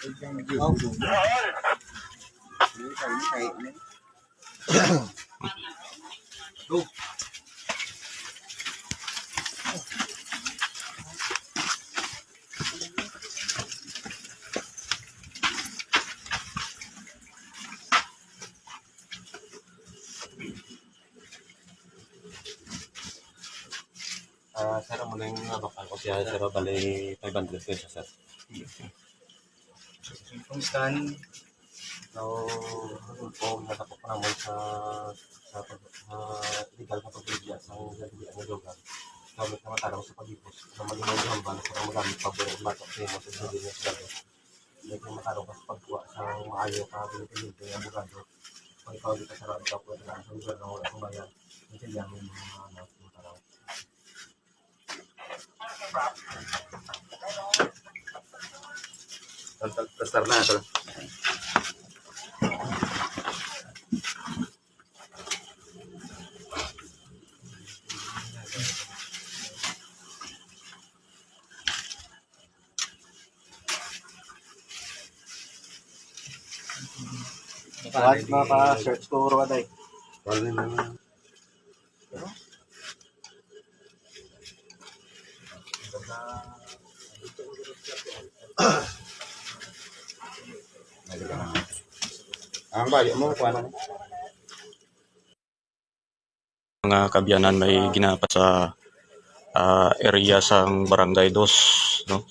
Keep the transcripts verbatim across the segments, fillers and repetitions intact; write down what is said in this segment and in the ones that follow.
Ah, sir, amo na yung nabakal ko siya, sir, bali five hundred pesos, sir. Kung saan, so, kung nakapok naman sa, sa, sa legal na pagligya sa gagawin ang lugar, gamit na matarong sa pag-ipos, na malimang hambal sa magamit pag-batok sa imo sa Hindi matarong ka sa pagkuha sa maayo ka pinipilitong abogado. Kung ikaw di ka sarado ka, pwede ka sa lugar na wala sa bayan. Ang kailangan mo mga anak mo taraw. Ang tag-, tasar na ito. Kuwan, mga pa-search ko, uro, day. Wala na. Ang bali mo, kuwan na. Mga kaabyanan, may ginapat sa, ah, area sang Barangay Dos, no?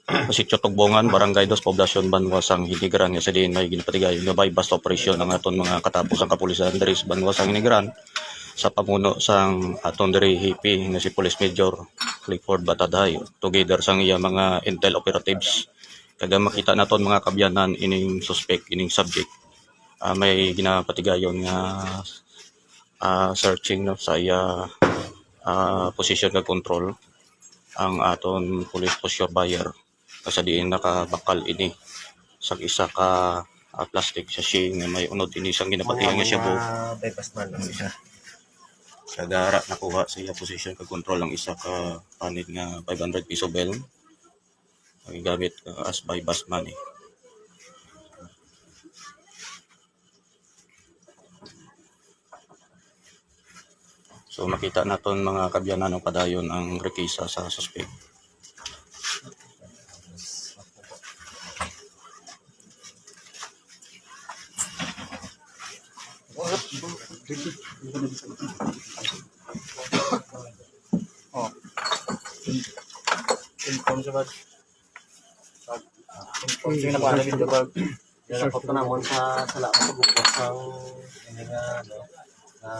Sa Sitio Tugbongan, Barangay Dos, Poblacion, Banwa sang Hinigran, nga sa diin may ginapatigayon nga buy-bust operation ang aton mga katapos ang kapulisan diri sa Banwa sang Hinigran, sa pamuno sang aton diri hipi nga si Police Major Clifford Batadhay, together sang iya mga intel operatives. Kag makita naton, mga kaabyanan, ining suspect, ining subject, ah, may ginapatigayon nga, ah, searching, no, sa iya, ah, position kag control ang aton police posture buyer, sa diin nakabakal ini sa isa ka, ah, plastic sachet nga may unod ini sang ginapatihan nga shabu. Mga bypass man lang siya. Kag ara nakuha sa iya position kag control ang isa ka panid nga five hundred peso bill. Ang gamit, uh, as buy-bust money. So, makita naton, mga kaabyanan, ang padayon ang rekisa sa suspect. Oh. Inform sa bag. Inform sa nakuha na video bag. Yan ang pagtanamon sa sala nga pag-upos sang ini nga, ano, nga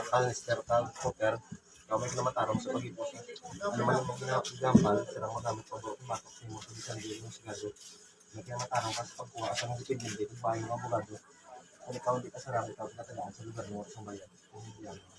canister kag cooker. Kami na matarong sa pag-ipos. Ano man ang mga example, sila magamit pag-upos sa imo sa bisan di mo sigado. May kaya matarong ka sa pagkuha sa mga dependente, kung bayo nga abogado. Kung ikaw hindi ka sarang, ikaw tinatagaan sa lugar mo sa bayan. Kung hindi, ano,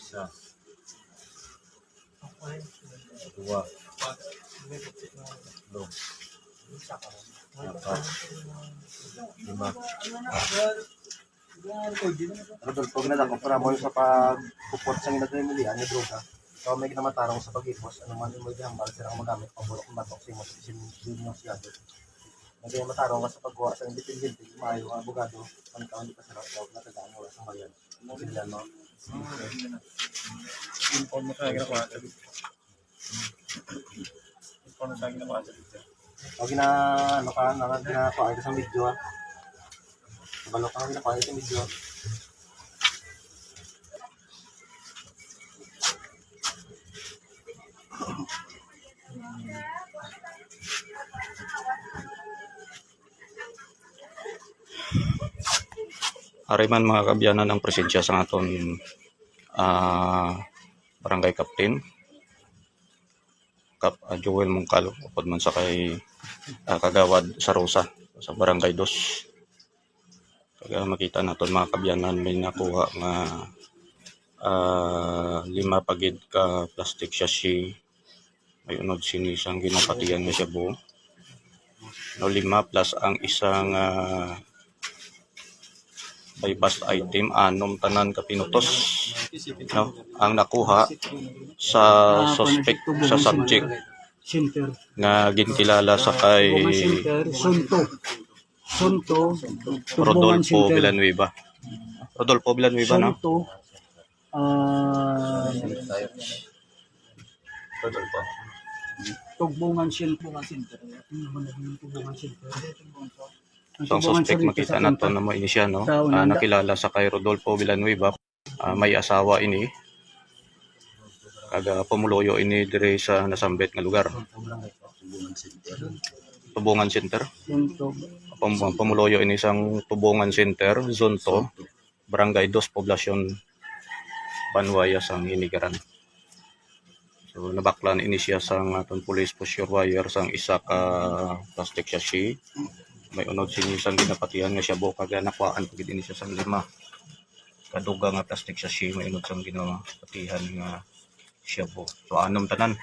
Isa. Dua. Tatlo. Apat. Lima. Rodolfo, ginadako para mo sa pagkupot sa ginadali nga droga. Ikaw may ginamatarong sa pag-ipos, ano man mo gihambal, sila ang magamit pabulok ng batok sa imo sa isin din mo siya. May ginamatarong ka sa pagkuha sa independente, maayo nga abogado, ang ikaw hindi ka sarap sa mga tagaan wala sa bayan. Ano sila, no? Inform mo sa ginagawa. Inform mo sa ginagawa. Pag gina-, ano ka, naka-, ginakuha ka sa video, ah. Kabalo ka, ginakuha ka sa video. Ari man, mga kaabyanan, ang presensya sa aton, ah, barangay captain, Kap, ah, Joel Mungkal, upod man sa kay, ah, Kagawad Sarosa sa Barangay Dos. Kag, ah, makita naton, mga kaabyanan, may nakuha nga, ah, lima pa gid ka plastic sachet. May unod sini sang ginapatihan nga shabu. No, lima plus ang isang, ah, buy-bust item, anom tanan ka pinutos, no, ang nakuha sa suspect, sa subject center nga ginkilala sa kay Tubungan Center, Sunto. Sunto, Tubungan Rodolfo Center. Villanueva. Rodolfo Villanueva, no? Sunto, ah, Rodolfo. Tubungan Center. Tubungan Center. Ano naman ang Tubungan Center? So, ang Tubungan suspect, Center, makita sa nato na mo ini siya, no? Sa Ah, Unanda. Nakilala sa kay Rodolfo Villanueva. Ah, may asawa ini. Kag, ah, pumuluyo ini diri sa nasambit nga lugar. Tubungan Center. Yung tub- Pum-, pumuluyo ini sang Tubungan Center, Zone two, Barangay Dos, Poblacion Banwa ya sang Hinigaran. So, nabaklan ini siya sang aton police posture wire sang isa ka plastic sachet. May unod sini sang ginapatihan nga shabu, kag nakuhaan pa gid ini siya sang lima ka duga nga plastic sachet, may unod sang ginapatihan nga shabu. So, anom tanan.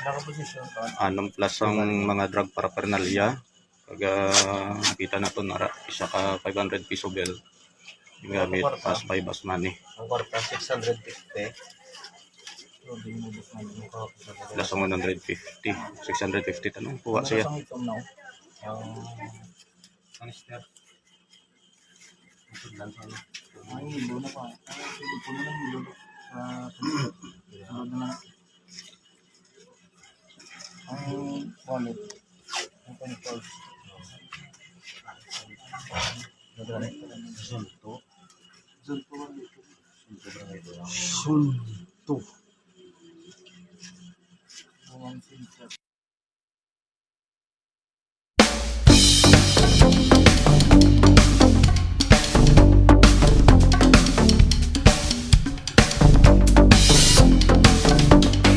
Nakaposisyon pa. Anom plus ang mga drug paraphernalia. Kag, ah, nakita naton ara, isa ka five hundred peso bill. Gamit as buy-bust money. Ang kwarta, six hundred fifty. Plus ang one hundred fifty. Six hundred fifty tanan kuha siya. Ang canister. Ang hilo na pa. Ang hilo na lang, hilo na. Sa sunod na lang. Ang wallet. Ang pencil. Sunto. Sunto. Sunto.